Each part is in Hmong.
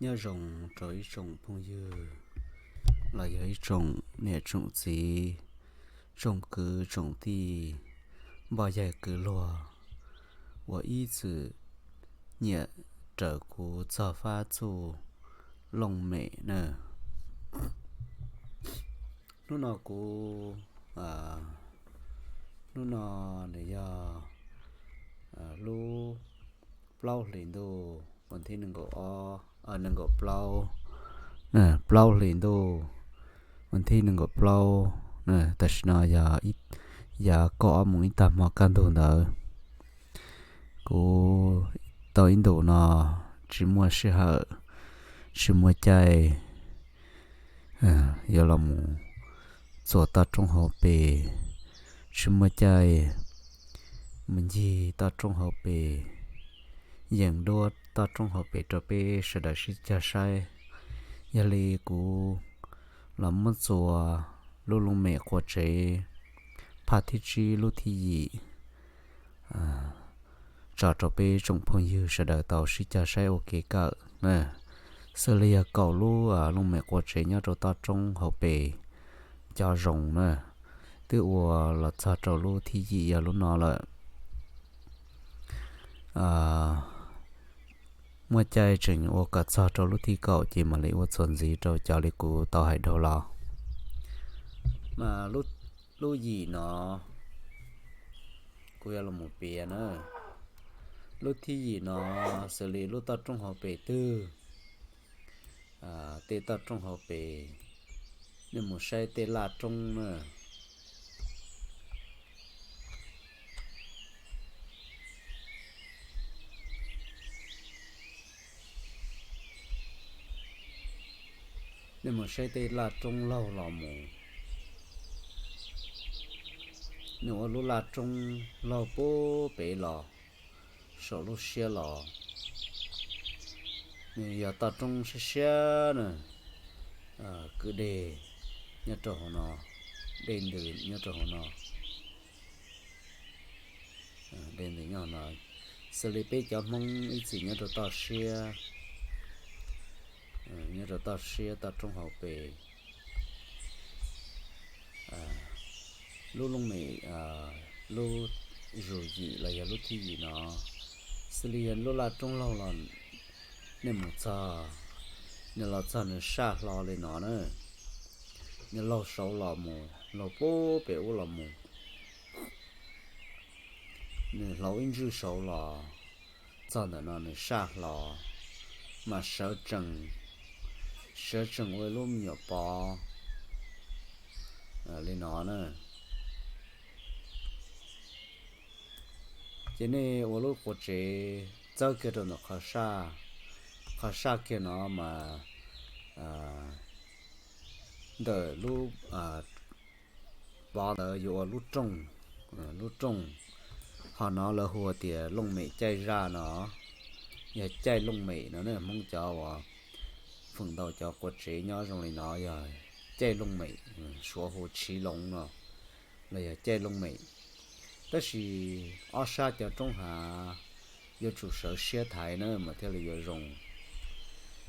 Nyob zoo rau ib tsoom phooj ywg los yog ib tsoom niam tsoom txiv, tsoom kwv tsoom tij, npoj yaig kwv luag uas ib txwm nyiam raws kuv txog fab txuj looj mem na. Hnub no kuv, hnub no nws yog lub plaub hlis ntuj, vas thib nees nkaum ob, nees nkaum plaub, plaub hlis ntuj, vas thib nees nkaum plaub, tam sim no yog, yog kaum ob moos ib tag hmo kaj ntug ntawd. Kuv tau ib ntus no tsis muaj sij hawm, tsis muaj caij yuav los mus txuas toj roob hauv pes, tsis muaj caij mus ncig toj roob hauv pes, yees duab toj roob hauv pes rau peb sawv daws sib cog saib. Yog li kuv los muab txuas lub looj mem quas tsev phaj thib tsib lub thib yim tso rau peb tsoom phooj ywg sawv daws tau sib cog saib ua kev kawm na. Xws li yog kaum lub looj mem quas tsev nyob rau toj roob hauv pes cov zoo na, twb ua los txog rau lub thib yim yog lub no lawm. Muaj caij tseem ua kom txog rau lub thib kaum ces mam li ua txuas ntxiv rau cov li kuv tau hais dhau los. Mas lub yim no kuv yuav los mus piav na. Lub thib yim no xws li lub toj roob hauv pes twg, tej toj roob hauv pes, nej mus saib tej laj roob na. Nej mus saib tej laj roob laug los mus, nws ua lub laj roob laug puag pem los saum lub siab los, nws yog toj roob siab siab na. Kwj deg nyob rau hauv no, dej ntws nyob rau hauv no, dej ntws nyob hauv no. Xws li peb cov Hmoob ib txwm nyob rau toj siab, nyob rau toj siab toj roob hauv pes. Lub looj mem, lub zus yim los yog lub thib yim no, xws li yog lub laj roob laug los, nej mus txog, nws los txog nws saj hlo li no na. Nws laug saud los mus, laug puag pem ub los mus, nws hlau ib ntswj saud los txog ntawm no nws saj hlo, mas sawv tsees, sawv tsees ua lub me nyuam pov li no na. Ces nej ua lub quas tsev txawb kiag rau ntawm qhov saj, qhov saj kiag no mas ntawm lub pov ntawd yuav ua lub rooj, lub rooj. Ho no lawv hu tias looj mem caij zaj no, yog caij looj mem no ne. Hmoob cov uas feem ntau cov quas tsev nyob zoo li no yog caij looj mem, Suav hu chiv loov no, los yog caij looj mem. Tab sis ob sab cov roob hav yuav tsum sawv siab thaiv na mas thiaj li yuav zoo.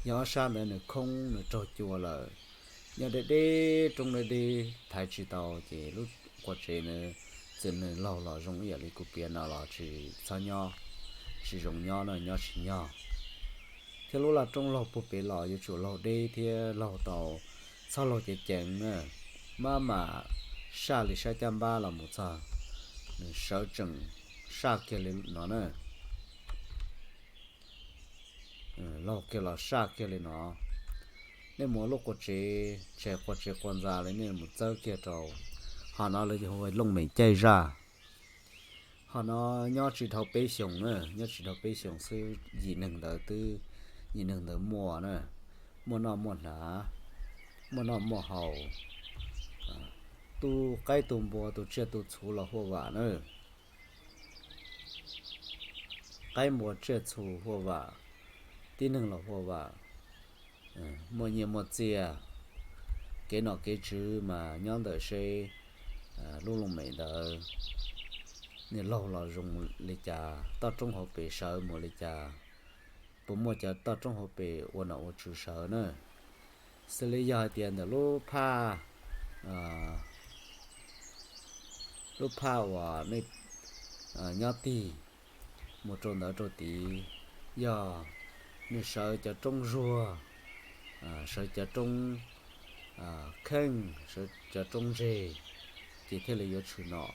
Yog ob sab ntawd nws khoob nws raug cua lawm, nyob deb deb roob deb deb thaiv tsis tau ces lub quas tsev ntawd txawm nws laug los zoo ib yam li kuv piav no los tsis txhob nyob, tsis zoo nyob na, nyob tsis nyog. Thiab lub laj roob laug puag pem los yuav tsum laug deb thiab laug tau, txhob laug ceev ceev na, maj mam saj li sab caj npab los mus txog nws sawv tsees saj kiag li no na. Laug kiag los saj kiag li no. Nej mus ua lub quas tsev, tseg quas tsev quas ntxa li nej mus txawb kiag rau. Ho no lawv hu ua looj mem caij zaj. Ho no nyob tsis dhau peb xyoos na, nyob tsis dhau peb xyoos xwb yim neeg ntawd twb, yim neeg ntawd muaj na, muaj noj muaj hnav, muaj noj muaj haus, tu qaib tu npua tu tsiaj tu txhu los huaj vam na. Qaib npua tsiaj txhu huaj vam, tib neeg los huaj vam, muaj nyiaj muaj txiaj, kev nom kev tswv mas nyob ntawm seb lub looj mem ntawd nws laug los zoo li cas, toj roob hauv pes sawv mus li cas. puas muaj cov toj roob hauv pes ua nom ua tswv sawv na. Xws li yog hais tias ntawm lub phaj, lub phaj uas nej nyob tig mus rau ntawd rau tid, yog nws sawv cov roob zuag, sawv cov roob kheej, sawv cov roob ntseg, ces thiaj li yuav tshwm nom.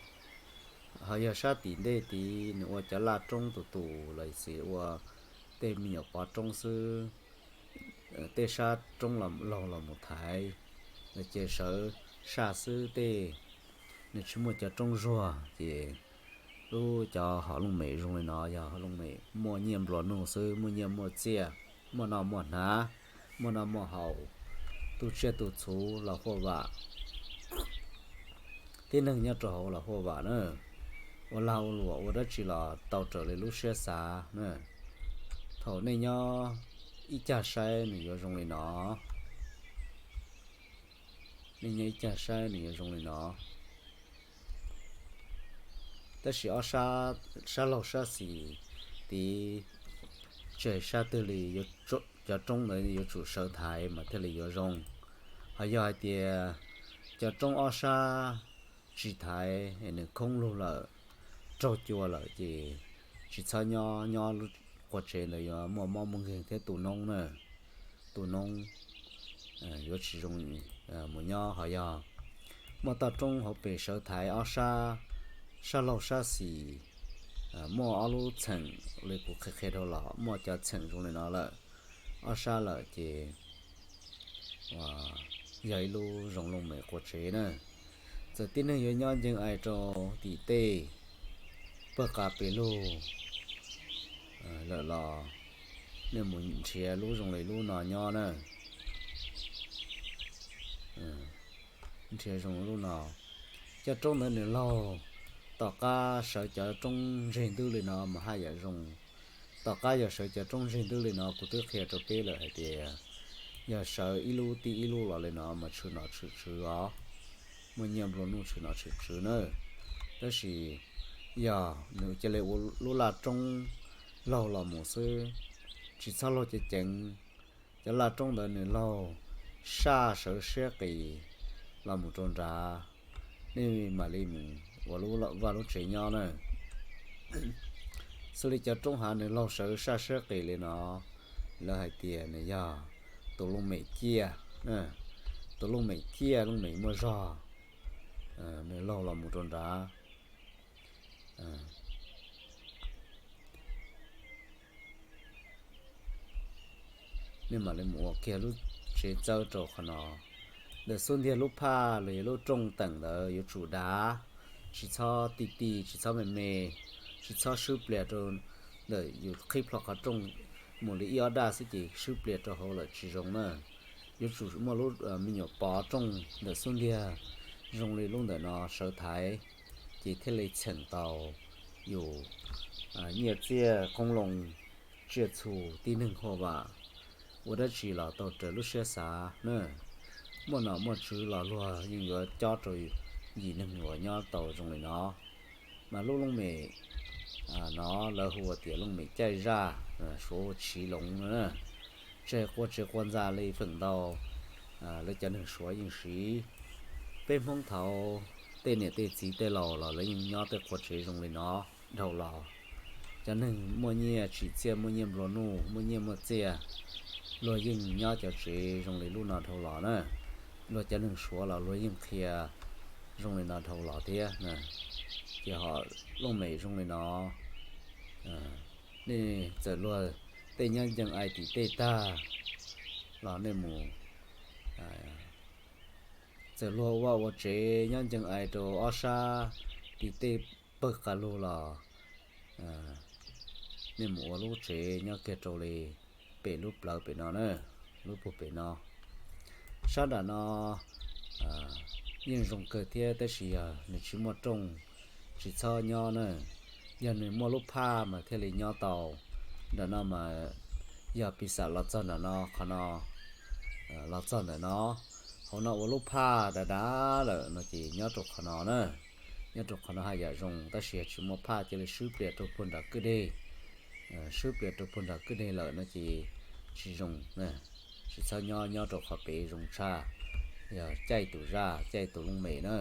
Ho yog sab tim ntej tid nws ua cov laj roob tus tus los sis ua tej me nyuam pov roob xwb, tej sab roob laug los mus thaiv, los ces sawv saj xwb tej, nws tsis muaj cov roob zuag ces lub cov hom looj mem zoo li no yog hom looj mem muaj nyiaj nplua nuj xwb, muaj nyiaj muaj txiaj, muaj noj muaj hnav, muaj noj muaj haus, tu tsiaj tu txhuv los huaj vam, tib neeg nyob rau hauv los huaj vam na. Ua lag ua luam ua dab tsi los tau raws li lub siab xav na. Thaum nej nyob ib cag saib nws yuav zoo li no, nej nyob ib cag saib nws yuav zoo li no. Tab sis ob sab, sab laug sab xis tid, tseg sab twg li cov roob ntawd yuav tsum sawv thaiv mas thiaj li yuav zoo. Ho yog hais tias cov roob ob sab tsis thaiv es nws khoob lug lawm, raug cua lawm ces tsis txhob nyob, nyob lub qua tsev ntawd yuav muaj mob muaj nkeeg thiab tu noob na, tu noob, yuav tsis zoo mus nyob. Ho yog muaj toj roob hauv pes sawv thaiv ob sab, sab laug sab xis, muaj ob lub txheem li kuv qhia qhia dhau los muaj cov txheem zoo li no lawm, ob sab lawm ces yog ib lub zoo looj mem qua tsev na. Txawm tib neeg yuav nyob ncees ai rau tim tej pawg qa pes lug lawm los nej mus nrhiav lub zoo li lub no nyob na. Nrhiav zoo lub no. Cov roob ntawd nws laug, tom qab sawv cov roob ntseg ntwb li no mas haj yam zoo. Tom qab yog sawv cov roob ntseg ntwb li no kuv twb qhia rau peb lawm hais tias yog sawv ib lub tib ib lub los li no mas tshwm nom tshwm tswv os, muaj nyiaj nplua nuj tshwm nom tshwm tswv na. Tab sis yog nws cia li ua lub laj roob laug los mus xwb, tsis txhob laug ceev ceev. Cov laj roob ntawd nws laug saj sawv siab qis los mus rau nrad, nej mam li mus ua vaj lub tsev nyob na. Xws li cov roob hav nws laug sawv saj siab qis li no, lawv hais tias nws yog tus looj mem ciaj, tus looj mem ciaj looj mem muaj zog, nws laug los mus rau nrad. Nej mam li mus ua kiag lub tsev txawb rau qhov no. Ntawm xub ntiag lub phaj los yog lub rooj teem ntawd yuav tsum dav, tsis txhob ti ti, tsis txhob me me, tsis txhob swb plias rau. Ntawm yus qhib plho qhov rooj mus li ib ob daj xwb ces swb plias rau hauv lawm tsis zoo na. Yuav tsum muaj lub me nyuam pov rooj ntawm xub ntiag zoo li lub ntawm no sawv thaiv, ces thiaj li txheem tau yus nyiaj txiaj qoob loo, tsiaj txhu tib neeg huaj vam, ua dab tsi los tau raws lub siab xav na. Muaj nom muaj tswv los luag yeej yuav cob rau yim neeg uas nyob tau zoo li no. Mas lub looj mem no lawv hu ua tias looj mem caij zaj, Suav hu chiv loov na. Tseg qua tsev qua ntxa li feem ntau lawv cov neeg Suav yeej siv. Peb Hmoob thaud tej niam tej txiv tej laus los lawv yeej nyob tej qua tsev zoo li no dhau los. Cov neeg muaj nyiaj tsim txiaj, muaj nyiaj nplua nuj, muaj nyiaj muaj txiaj, luag yeej nyob cov tsev zoo li lub no dhau los na. Luag cov neeg Suav los luag yeej qhia zoo li no dhau los thiab. Ces ho looj mem zoo li no, nej txawm luag tej nyob ncees ai tim tej tag los nej mus, txawm luag ua ua tsev nyob ncees ai rau ob sab tim tej pawg qa lug los nej mus ua lub tsev nyob kiag rau li pem lub plawv pem no na, lub puag pem no. Sab nram no yeej zoo kawg thiab tab sis yog nws tsis muaj rooj, tsis txhob nyob na. Yog nws muaj lub phaj mas thiaj li nyob tau. Nram no mas yog piv xam los txog nram no, qhov no los txog ntawm no, hauv no ua lub phaj dav dav lawm no ces nyob rau qhov no na. Nyob rau qhov no haj yam zoo tab sis yog tsis muaj phaj cia li swb plias rau puag nram kwj deg. swb plias rau puag nram kwj deg lawm no ces tsis zoo, tsis txhob nyob, nyob rau qhov pem zoo tshaj, yog caij tus zaj caij tus looj mem na.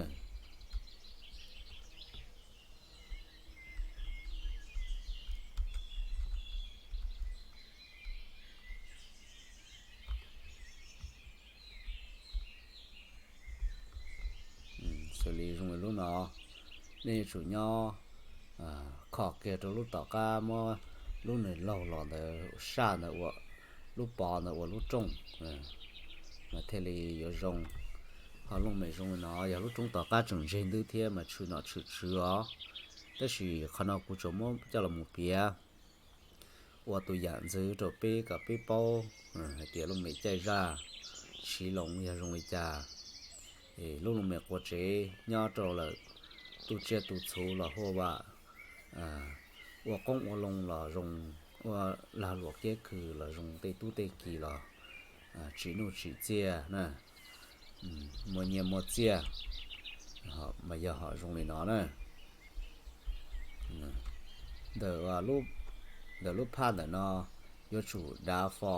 Xws li zoo li lub no, nej yuav tsum nyob khom kiag rau lub tom qab, muab lub nws laug los ntawd, saj ntawd ua, lub pov ntawd ua lub rooj, mas thiaj li yuav zoo. Ho looj mem zoo li no, yog lub roob tom qab tseem ntseg ntwb thiab mas tshwm nom tshwm tswv os. Tab sis qhov no kuv tsuas muab coj los mus piav ua tus yam ntxwv rau peb kom peb paub hais tias looj mem caij zaj siv loo yog zoo li cas. Lub looj mem quas tsev nyob rau lawm, tu tsiaj tu txhuv los huaj vam, ua qoob ua loo los zoo, ua lag luam kiab khw los zoo, tej tub tej ki los tsim nuj tsim txiaj na, muaj nyiaj muaj txiaj, mas yog ho zoo li no na. Ntawm lub phaj ntawm no yuav tsum dav fo,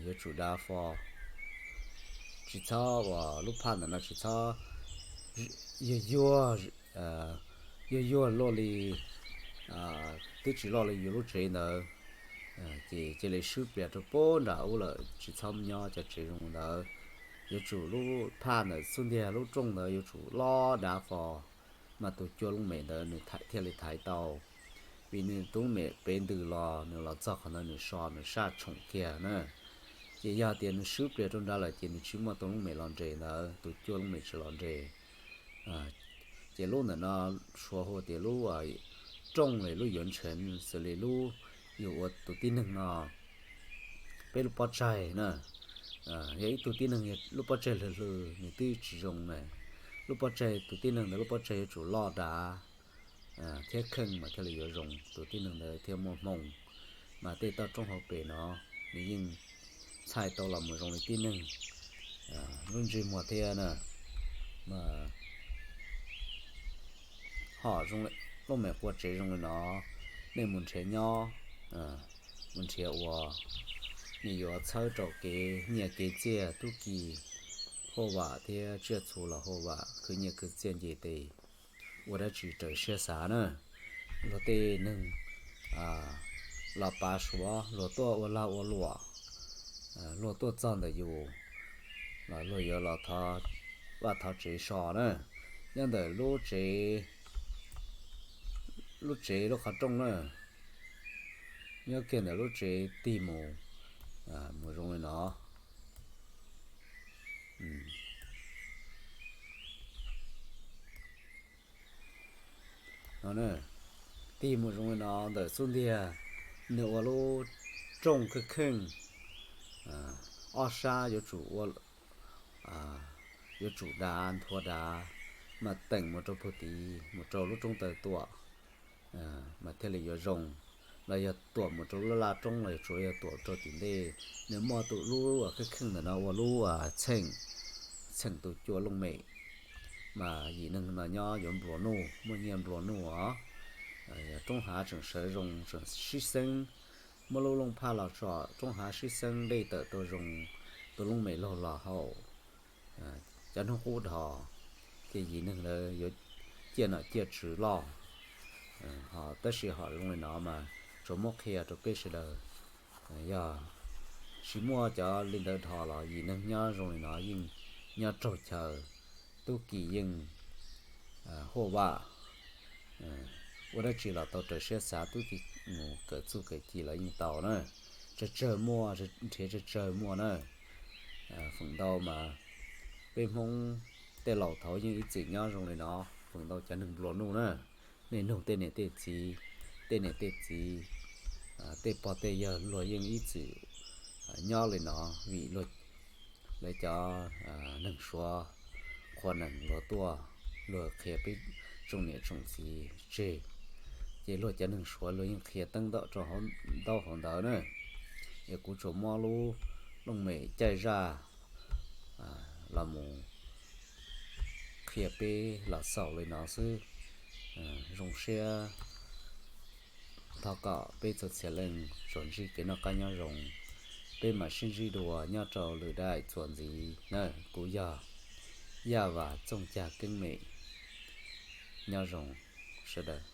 yuav tsum dav fo. Tsis txhob uas lub phaj ntawm no tsis txhob yuag yuag, yuag yuag luaj li, twb tsis loj li yus lub tsev ntawd, ces cia li swb plias rau puag nram ub lawm, tsis txhob nyob cov tsev zoo ntawd. Yuav tsum lub phaj ntawm xub ntiag lub rooj ntawd yuav tsum loj dav fo, mas tus cua looj mem ntawd nws thiaj li thaiv tau. Vim nws tus looj mem pem ntws los nws los txog qhov ntawd nws so nws saj tshoom kiag na. Ces yog tias nws swb plias rau nrad lawm ces nws tsis muaj tus looj mem los nres ntawd, tus cua looj mem tsis los nres. Ces lub ntawm no suav hu tias lub rooj li lub yuav ntsheev xws li lub yus ua tus tib neeg no, peb lub pob tsaig na. Yog ib tug tib neeg lub pob tsaig hlwb hlwb nws twb tsis zoo na. Lub pob tsaig, tus tib neeg ntawd lub pob tsaig yuav tsum loj dav thiab kheej mas thiaj li yuav zoo, tus tib neeg ntawd thiaj muaj hmoo. Mas tej toj roob hauv pes no nws yeej txhais tau los mus zoo li tib neeg lub ntsej muag thiab na. Mas ho looj mem quas tsev zoo li no, nej mus nrhiav nyob, mus nrhiav ua, nej yuav txhawb rau kev nyiaj kev txiaj, tub ki huaj vam thiab tsiaj txhu los huaj vam, khwv nyiaj khwv txiaj nce tes, ua dab tsi raws siab xav na. Luag tej neeg los pav suav, luag tuaj ua lag ua luam, luag tuaj txog ntawm yus los luag yuav los thov vaj thov tsev so na. Nyob ntawm lub tsev, lub tsev lub qhov rooj na, nyob kiag ntawm lub tsev tig mus, mus zoo li no. Tig mus zoo li no ntawm xub ntiag, nws ua lub rooj kheej kheej, ob sab yuav tsum ua, yuav tsum dav nthuav dav, mas teem mus rau puag tid mus rau lub roob taw tuam, mas thiaj li yuav zoo. Los yog tuam mus rau lub laj roob los yog tsuas yog tuam rau tim ntej, nws muaj tus lub kheej kheej ntawm no ua lub txheem, txheem tus cua looj mem. Mas yim neeg no nyob yuav nplua nuj, muaj nyiaj nplua nuj os. Roob hav tseem sawv zoo tseem sib xeeb, muab lub looj phaj los tsom roob hav sib xeeb dej tawm tau zoo, tus looj mem laug los haus, cov hnub qub dhos, ces yim neeg ntawd yuav ciaj nom ciaj tswv loj. Ho tab sis ho zoo li no mas tsuas muab qhia rau peb sawv daws, yog tsis muaj cov li ntawd dhos los yim neeg nyob zoo li no yeej nyob raug chaw, tub ki yeej huaj vam, ua dab tsi los tau raws siab xav, tub ki mus kawm txuj kawm ci los yeej tau na. Tsawg tsawg muaj, nrhiav tsawg tsawg muaj na. Feem ntau mas peb Hmoob tej laus thaud yeej ib txwm nyob zoo li no, feem ntau cov neeg nplua nuj na. Nej nug tej niam tej txiv, tej niam tej txiv, tej pog tej yawg luag yeej ib txwm nyob li no, vim luag, lawv cov neeg Suav qhua nees luag tuaj, luag qhia peb tsoom niam tsoom txiv tseg, ces luag cov neeg Suav luag yeej qhia teeb ntaum rau ntaub hauv ntawv na. Es kuv tsuas muab lub looj mem caij zaj los mus qhia peb los xaus li no xwb. Zoo siab Thov kom peb txhua txhia leej tsuas ntsib kev noj qab nyob zoo. Peb mam sib ntsib dua nyob rau lwm daim txuas ntxiv na. Kuv yog Yaj Vas Txooj Cag Keeb Mem. Nyob zoo sawv daws.